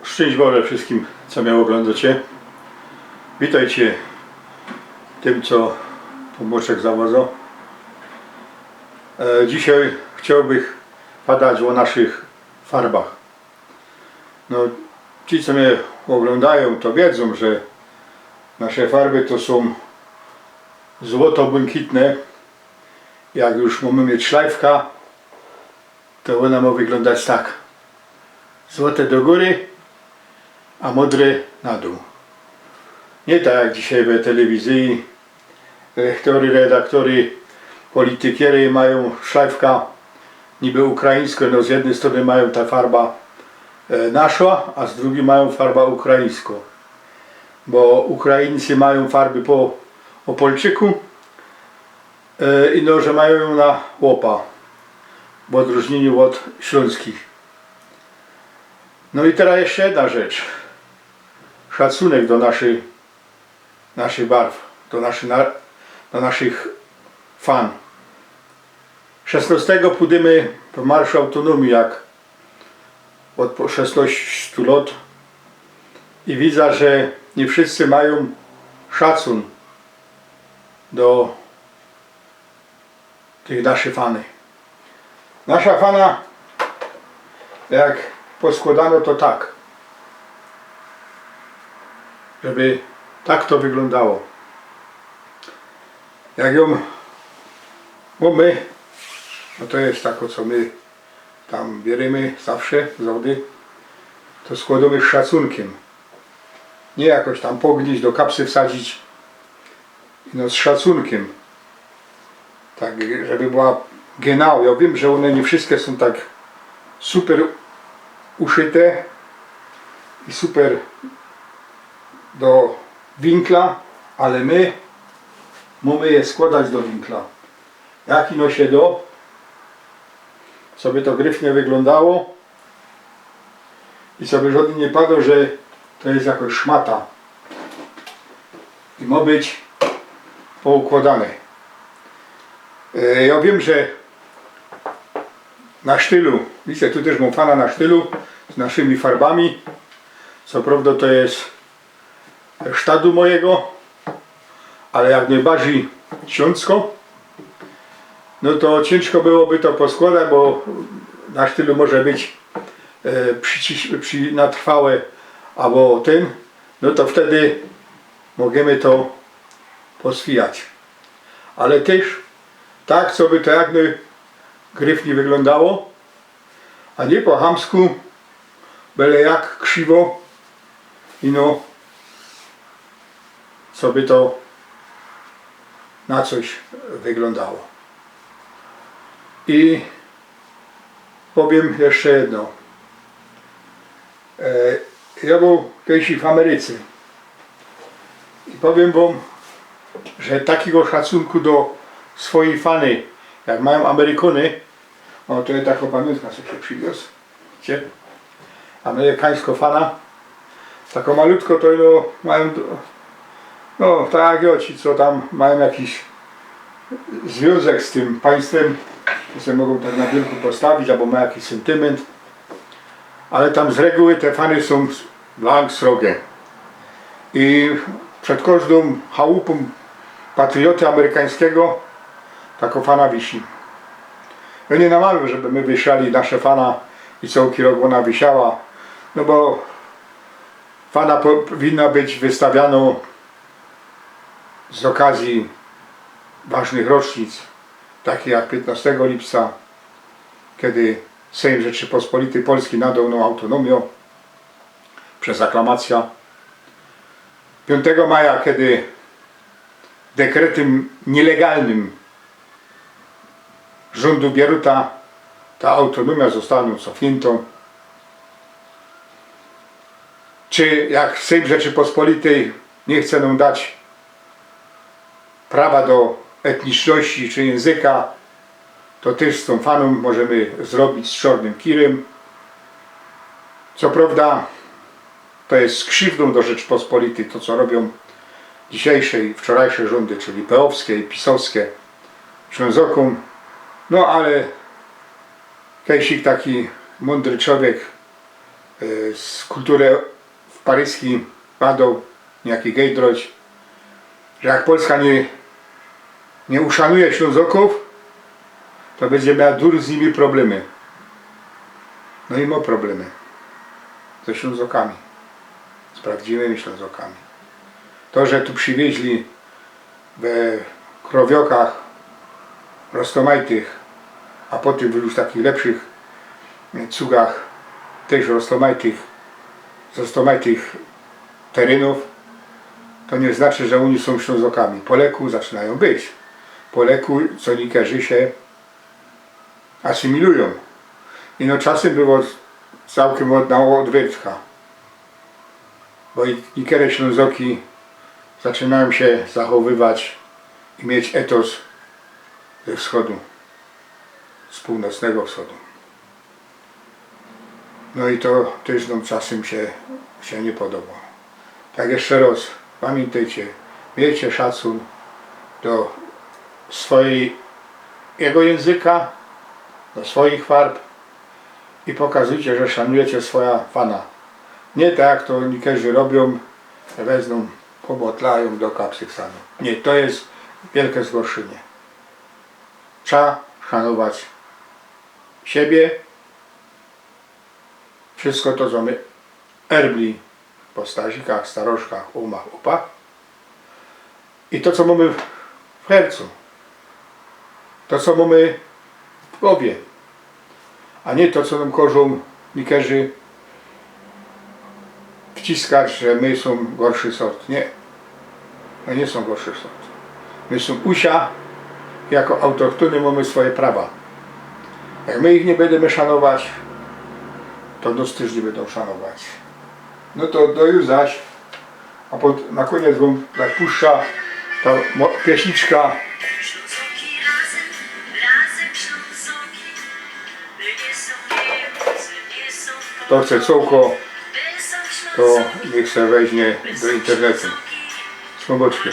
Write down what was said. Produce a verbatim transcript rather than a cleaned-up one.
Szczyńść Boże wszyjskim, co mie ôglōndocie. Witejcie tym, co po młoczek zawodzōm. E, dzisiej chciołbych padać ô naszych farbach. No, ci, co mie ôglōndajōm, to wiedzōm, że nasze farby to sōm złoto-błynkitne. Jak już mōmy mieć szlajfka, to ôna mŏ wyglōndać tak. Złote do gōry, a modre na dōł. Niy tak jak dzisiej we telewizyji. Lektory, redaktory, politykiery majōm szlajfka niby ukraińsko, no z jednyj strōny majōm ta farba, e, nasza, a z drugij majōm farba ukraińsko. Bo Ukraińcy majōm farby po Ôpolczyku, e, ino, że majōm jã na ôpa, w ôdrōżniyniu ôd ślōnskich. No i teroz jeszcze jedna rzecz. Szacunek do naszyj, naszych barw, do naszych na-, do naszych fan. Szesnostego pōdymy w Marszu Autōnōmije, jak ôd po szesnŏście lŏt, i widza, że niy wszyjscy majōm szacun do tych naszych fany. Nasza fana, jak poskłŏdano, to tak, żeby tak to wyglōndało. Jak jã mōmy, no to je tako, co my tam bierymy zawsze z wody, to skłŏdōmy z szacunkym. Niy jakoś tam pognieść, do kapsy wsadzić. No, z szacunkym. Tak, żeby była genau. Jŏ wiym, że ône niy wszyjske sōm tak super uszyte i super do winkla, ale my mōmy je skłŏdać do winkla. Jak ino sie do, coby to gryfnie wyglōndało i coby żŏdyn niy padoł, że to je jakoś szmata. I mŏ być poukłŏdane. E, jŏ wiym, że na sztylu, widzicie, tu tyż mōm fana na sztylu z naszymi farbami. Co prŏwda to je sztadu mojigo, ale jak nojbardziyj ślōnsko, no to ciynżko byłoby to poskłŏdać, bo na sztylu może być, e, przyciś-, przy-, na trwałe, abo tyn, no to wtedy możymy to poswijać. Ale tyż tak, coby to jak nojgryfnij wyglōndało, a niy po chamsku, byle jak krziwo, ino, coby to na coś wyglōndało. I powiym jeszcze jedno. E, jŏ bōł kejś w Ameryce i powiym wōm, że takigo szacunku do swojij fany, jak majōm Amerykōny, ô, to je tako pamiōntka, co sie prziwiōz. Widzicie? Amerykańsko fana. Tako malutko to, no, majōm do-, no, tak jak ci, co tam majōm jakiś zwiōnzek z tym państwym, to se mogōm tak na biurku postawić, abo ma jakiś syntymynt. Ale tam z reguły te fany sōm blank srogie. I przed kożdōm chałupōm patrioty amerykańskigo tako fana wisi. Jŏ niy namawiōm, żeby my wywieszali nasze fana i cołki rok ôna wisiała, no bo fana po-, powinna być wystawianŏ z ôkazji ważnych rocznic, takich jak piytnŏstego lipca, kej Sejm Rzeczypospolitej Polskij nadoł nōm autōnōmijo przez aklamacyjõ. Piōntego maja, kej dekretym niylegalnym rzōndu Bieruta ta autōnōmijo została nōm cofniynto. Czy jak Sejm Rzeczypospolitej niy chce nōm dać prawa do etniczności czy jynzyka, to tyż z tōm fanōm możemy zrobić z czornym kirym. Co prŏwda to je z krziwdōm do Rzeczypospolitej, to co robiōm dzisiejsze i wczorajsze rzōndy, czyli peowske i pisowske Ślōnzokōm. No ale kejsik taki mōndry czowiek E, z kultury w paryski padoł niyjaki gejdroć, że jak Polska niy, niy uszanuje Ślōnzokōw, to bydzie miała dur z nimi problemy. No i mo problemy ze Ślōnzokami, z prawdziwymi Ślōnzokami. To, że tu przywiyźli we krowiokach roztōmajtych, a potym już takich lepszych cugach tyż roztōmajtych, z roztōmajtych terynōw, to niy znaczy, że ôni sōm Ślōnzokami. Po leku zaczynajōm być. Po leku co niykerzy sie asymilujōm. I no, czasym było cołkym ôd-, na ôdwyrtka. Bo i niykere Ślōnzoki zaczynajōm sie zachowywać i mieć etos ze wschodu, z północnego wschodu. No i to tyż nōm czasym sie, sie niy podobo. Tak jeszcze roz, pamiyntejcie, miejcie szacun do swojego jynzyka, do swoich farb i pokazujcie, że szanujecie swoja fana. Niy tak, jak to niykerzy robiōm, weznōm, pobotlajōm do kapsy ksanu. Niy, to je wielke zgorszynie. Trza szanować siebie, wszystko to, co my erbli po starzikach, starożkach, ōmach, ōpach. I to, co mōmy w hercu. To, co mōmy w gowie. A niy to, co nōm kożōm niykerzy wciskać, że my sōm gorszy sort. Niy. My niy sōm gorszy sort. My sōm usia, jako autochtōny mōmy swoje prawa. Jak my ich niy bydymy szanować, to nōs tyż niy bydōm szanować. No to do już zaś. A pod, na kōniec wōm tak puszcza ta mo-, pieśniczka. Kto chce cołko, to niych se weźmie do internetu. Z Kłęboczkiem.